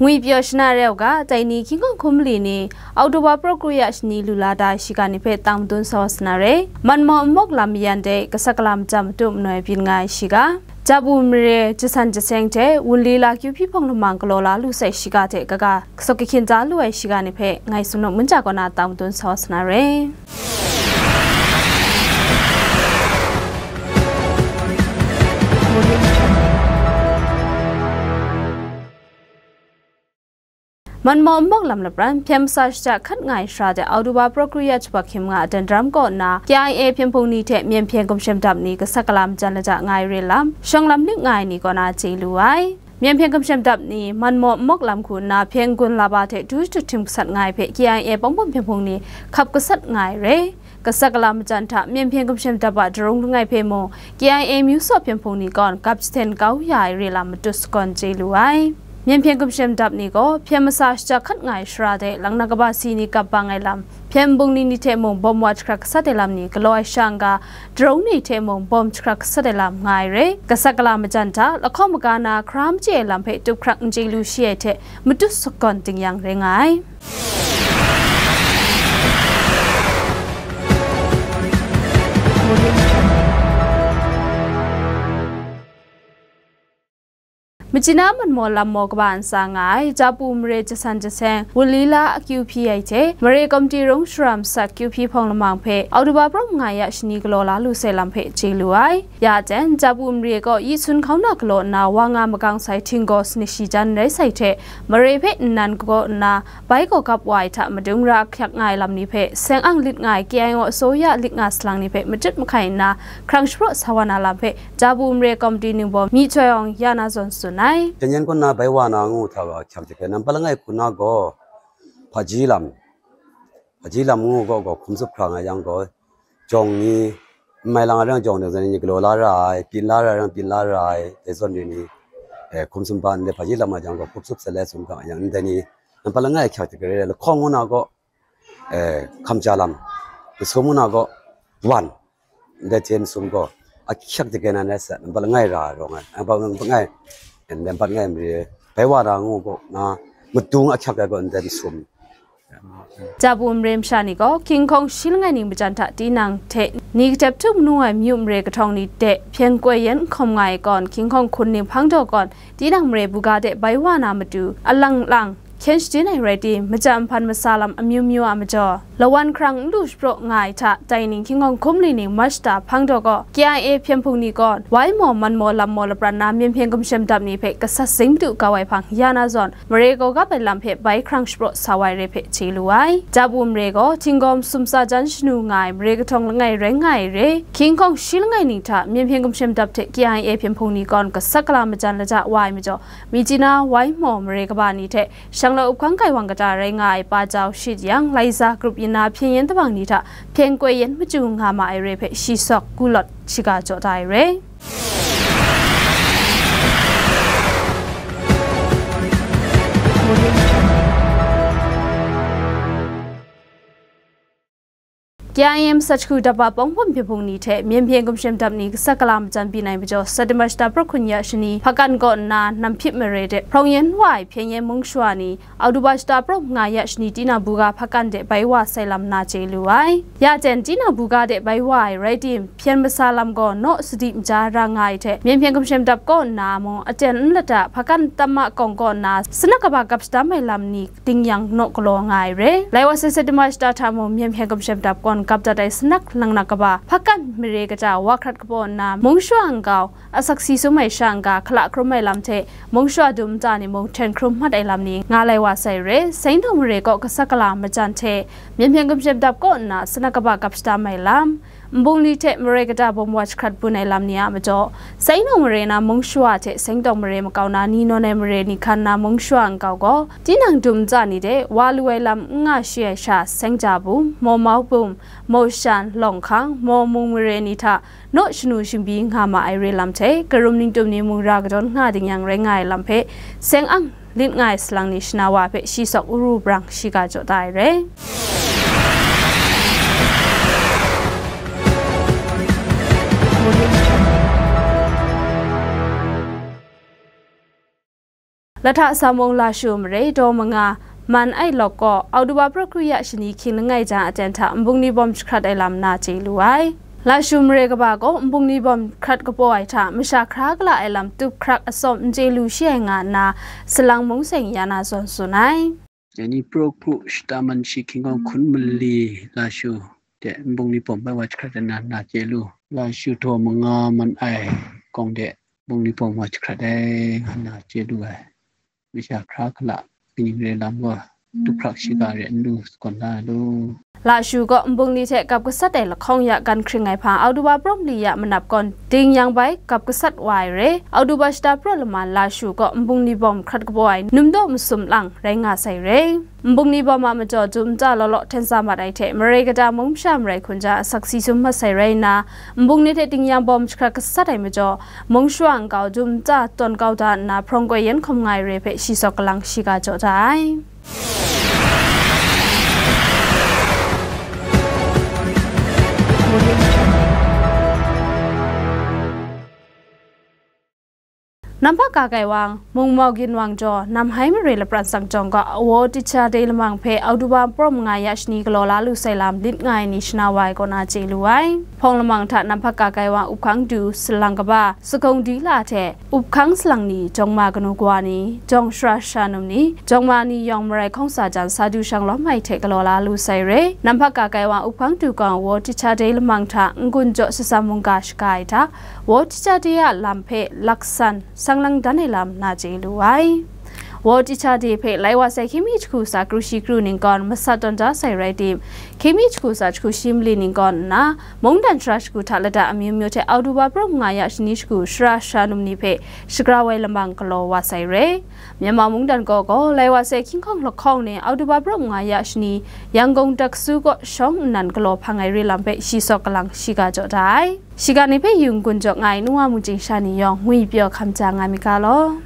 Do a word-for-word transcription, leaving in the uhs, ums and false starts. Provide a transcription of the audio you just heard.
Ngwi pyaw shana re u ga, dai ni hkying hkawng hkum mali ni, October praw kru ya shani lu la da ai shiga ni hpe tang madun sa wa sa na re. Manmaw nmawk lam mayan de, gasat gala majan matu manoi byin nga ai shiga. Jabu mare, jasan jaseng hte, wunli la kyu hpyi hpawng lamang galaw la lu sai shiga hte kaga, kasaw kahkyin da lu ai shiga ni hpe, ngai Sumnuk Munja kaw na tang madun sa wa sa na re. Manmaw nmawk lam lapran, hpyen masa shada hkat nga ai sara de October praw kru ya jahpa hkying nga a dan daram kaw nna, K I A hpyen hpung ni hte Myen hpyen gumshem dap ni gasat gala majan laja nga ai re lam, shawng lam lik nga ai ni kaw na chye lu ai. Myen hpyen gumshem dap ni, manmaw nmawk lam hku nna hpyen gun laba hte du shadut htim gasat nga ai hpe K I A Pawngpawm hpyen hpung ni hkap gasat nga ai re. Gasat gala majan hta Myen hpyen gumshem dap a darung langai hpe mung, K I A Myu Saw hpyen hpung ni gawn gap jahten kau ya ai re lam matut sagawn chye lu ai. Myen hpyen gumshem dap ni gaw, hpyen masa shada hkat nga ai sara de, lang na kaba si ni gap bang ai lam, hpyen bungli ni hte mung bawm wa jahkrat gasat ai lam ni galaw ai sha n-ga, darung ni hte mung bawm jahkrat gasat ai lam nga ai re. Gasat gala majan hta, lahkawng maga na hkra machye ai lam hpe tup hkrak n chye lu shi ai hte, matut sagawn ting yang rai nga ai. Machyi na manmaw lam maw kaba ntsa nga ai, Jabu mare jasan jaseng, wunli la akyu hpyi ai hte, mare komiti rung sharam sat kyu hpyi hpawng lamang hpe, October praw manga ya shani galaw la lu sai lam hpe chye lu ai. Ya ten, Jabu mare gaw yi sun hkauna galaw nna wa nga magam sai htinggaw sani shi jan rai sai hte, mare hpe nnan kagaw nna, bai gaw gap wa ai hta madung ra ahkyak nga ai lam ni hpe, seng ang lit nga ai K I O asoya lit nga salang ni hpe matut mahkai nna, hkrang shapraw sa wa na lam hpe, Jabu mare komiti ningbaw Mi Choi Awng ya na zawn tsun ai. Hpyen yen kaw na bai wa na ngu hta gaw ahkyak jahkrai, nampat langai hku na gaw, hpaji lam, hpaji lam ngu gaw, gaw hkum tsup hkra nga yang gaw, jawng ni, n mai lang a reng jawng ni, ni galaw la ra ai, pyin la ra ai reng pyin la ra ai, dai zawn ni ni, eh, hkum sumhpa ndai hpaji lam a jang gaw, hkum tsup sai let tsun hkra yang, ndai ni, nampat langai ahkyak jahkrai, lahkawng ngu na gaw, eh, hkamja lam, masum ngu na gaw, wan, ndai hte masum gaw, ahkyak jahkrai na ndai sa, nampat langai ra ai rawng ai, nampat, nampat langai, nampat langai mare, bai wa na ngu gaw, na, madung ahkyak ai gaw, ndai masum. Jabu mare masha ni gaw, hkying hkawng shi langai ning majan hta tinang hte ni gadep htum nu ai myu mare kahtawng ni de hpyen koi yen n hkawm nga ai gawn, hkying hkawng hkun ni hpang daw gawn, tinang mare buga de bai wa na matu, alang lang, hkyen shajin ai rai tim, majan nhpan masa lam amyu myu a majaw, lawan hkrang n lu shapraw nga ai hta, dai ning hkying hkawng hkum li ning March da hpang daw gaw, K I A hpyen hpung ni gawn, wai maw, man maw, lam maw lapran na, Myen hpyen gumshem dap ni hpe gasat zing madu kau ai hpang ya na zawn, mare gaw gap ai lam hpe bai hkrang shapraw sa wa ai re hpe chye lu ai. Jabu mare gaw, htinggaw masum tsa jan shanu nga ai mare kahtawng langai rai nga ai re, hkying hkawng shi langai ning hta Myen hpyen gumshem dap hte K I A hpyen hpung ni gawn gasat gala majan laja wa ai majaw, Myitkyina, Waimaw mare kaba ni hte Shanglawt Up Hkang Kaiwang kata rai nga ai Pa Jau Shit Yang, Laiza grup yin na hpyen yen tabang ni hta hpyen koi yen machyu nga ma ai re hpe shi sawk gulawt shiga jaw da ai re. K I M Sachku daba Pawngpawm hpyen hpung ni hte Myen hpyen gumshem dap ni gasat gala majan byin ai majaw, September shata praw hkun ya shani hpakan kaw nna Namhpyip mare de hprawng yen wa ai hpyen yen mung shawa ni, October shata praw manga ya shani tinang buga hpakan de bai wa sai lam na chye lu ai. Ya jen tinang buga de bai wa ai rai tim, hpyen masa lam gaw naw sadi maja ra nga ai hte, Myen hpyen gumshem dap kaw nna mung aten n lata hpakan tam makawng kaw nna sanak kaba gap shadam ai lam ni ding yang naw galaw nga ai re. Lai wa sai September shata hta mung Myen hpyen gumshem dap kaw n gap dat ai sanak langnak kaba hpakan mare kata wa hkrat kabaw nna mung shawa nkau, asak si sum ai sha n-ga hkala hkrum ai lam hte mung shawa dum nta ni mung hten hkrum mat ai lam ni nga lai wa sai re. Sengdong mare kaw gasat gala majan hte Myen hpyen gumshem dap kaw nna sanak kaba gap shadam ai lam, nbung li hte mare kata bawm wa jahkrat bun ai lam ni a majaw, Sengdong mare na mung shawa hte Sengdong mare makau na ni nawn ai mare ni hkan na mung shawa nkau gaw, tinang dum nta ni de wa lu ai lam n nga shi ai sha, Sengja bum, Mawmau bum, Mawshan, Lawng hkang, Mawmung mare ni hta naw shanu shingbi nga ma ai re lam hte, karum ningtum ni mung ra kadawn nga ding yang rai nga ai lam hpe, seng ang lit nga ai salang ni shana wa hpe shi sawk uru brang shiga jaw da ai re. Lahta Samung Lashu mare daw manga man ai lawk gaw Oktoba pra kru ya shani hkying langai jan aten hta nbungli bawm jahkrat ai lam na chye lu ai. Lashu mare kaba gaw nbungli bawm hkrat kapaw ai hta masha hkra kala ai lam tup hkrak atsawm n chye lu shi ai nga nna, salang mung seng ya na zawn tsun ai. Dai ni pra kru shata man shi hkying gaw hkun mali Lashu de nbungli bawm bai wa jahkrat ai na na chye lu. Lashu daw manga man ai gawng de nbungli bawm wa jahkrat ai nga na chye lu ai. Masha hkra kala kaning re lam gaw tup hkrak shiga re n lu, kawn la ai lu. Lashu gaw nbungli hte kap gasat ai lahkawng ya gan hkring ai hpang Oktoba pra mali ya manap kawn ding yang bai kap gasat wa ai re. Oktoba shata pra laman Lashu gaw nbungli bawm hkrat kapaw ai numdaw masum lang rai nga sai re. Nbungli bawm a majaw dum nta law law hten sa mat ai hte, marai kata mung masha marai hkun ja asak si sum mat sai rai nna, nbungli hte ding yang bawm jahkrat gasat ai majaw, mung shawa nkau dum nta tawn kau da nna, hprawng koi yan hkawm nga ai re hpe shi sawk kalang shiga jaw da ai. Namhpa ka kai wang, mungmau ginwang jaw, Namhai mare lapran tsang jawng gaw, Wo Ticha Day lamang hpe Oktoba pra manga ya shani galaw la lu sai lam lit nga ai ni shana wa ai kaw na chye lu ai. Hpawng lamang hta namhpa ka kai wang, up hkang du, salang kaba, sakung dila hte, up hkang salang ni, jawng ma kanu kawa ni, jawng shara shara num ni, jawng ma ni yawng marai hkawng sa jan sa du shang lawm ai hte galaw la lu sai re. Namhpa ka kai wang, up hkang du gaw, Wo Ticha Day lamang hta, n-gun jaw shatsam mungga shaga ai hta, Wo Ticha Day a lam hpe laksan sang lang dan ai lam na chye lu ai. Wo Ticha Day hpe lai wa sai hkying mi jahku sa kru shi kru ningkawn masat tawn da sai rai tim, hkying mi jahku sa jahku shi mali ningkawn nna, mungdan shara shagu hta lada amyu myu hte Oktoba pra manga ya shani shagu shara shara num ni hpe shagra wai lamang galaw wa sai re. Myanmar mungdan kaw gaw lai wa sai hkying hkawng lahkawng ni Oktoba pra manga ya shani Yangon daksu kaw shawng nnan galaw hpang ai re lam hpe shi sawk kalang shiga jaw da ai. Shiga ni hpe yu n-gun jaw nga ai nuwa mungchying sha ni yawng ngwi pyaw hkam ja nga mi ga law.